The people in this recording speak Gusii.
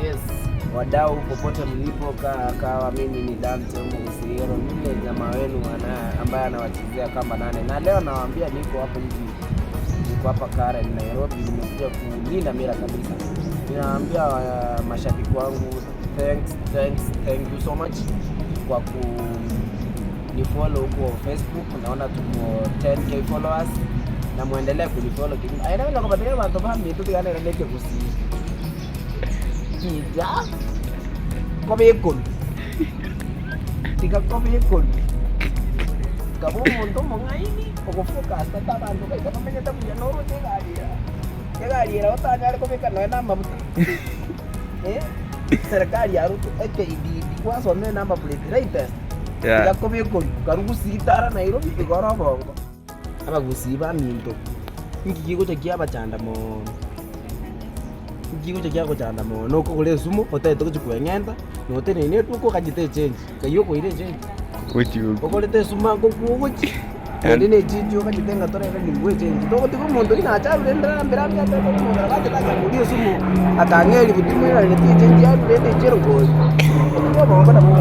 Yes, wadau popote mlipo, ka, kawa mimi ni Dante Mugusiriero, yule jamaa wenu ana, ambaye anawachezea kamba nane, na leo nawaambia niko hapa hivi, niko hapa Karen Nairobi, nimekuja kulinda mira kabisa. Ninawaambia uh, mashabiki wangu thanks, thanks, thank you so much kwa ku ni follow huko Facebook, naona tuko 10k followers na muendelee kunifollow kidogo. Aina na kubatia bantu bambi tutigane na neke gusi. Kija kobekon. Tiga kobekon. Kaba omonto omong'aini ogofocus ase abanto baito bamenyete buya noroche egari eye. Egari ere otanyare kobeka nonya na amabuta. Eh, serikali ya Ruto ekeididi gwasomire number plate latest. Yeah. Tiga kobekon. Karugusi tara Nairobi igoro obongo. Abagusii baminto, inki kegocha kiabachanda moono? Inki kegocha kiagochanda moono? Nokogora esumo otagete gochia kweng'enta, na oteneine eduka okanyete echange, nkai okoira echange? Gochi gokwa. Ogorete esumo agokwa ogochia, naende na echange okanyete ng'a torebe ningwe echange. Togotiga omonto oyio nache arure nderambere ambia atebe omonto nabo achete akang'uria esumo, akang'a eribu timoiraneretie echange yarure ende echero kori. Otiga obongo nabo.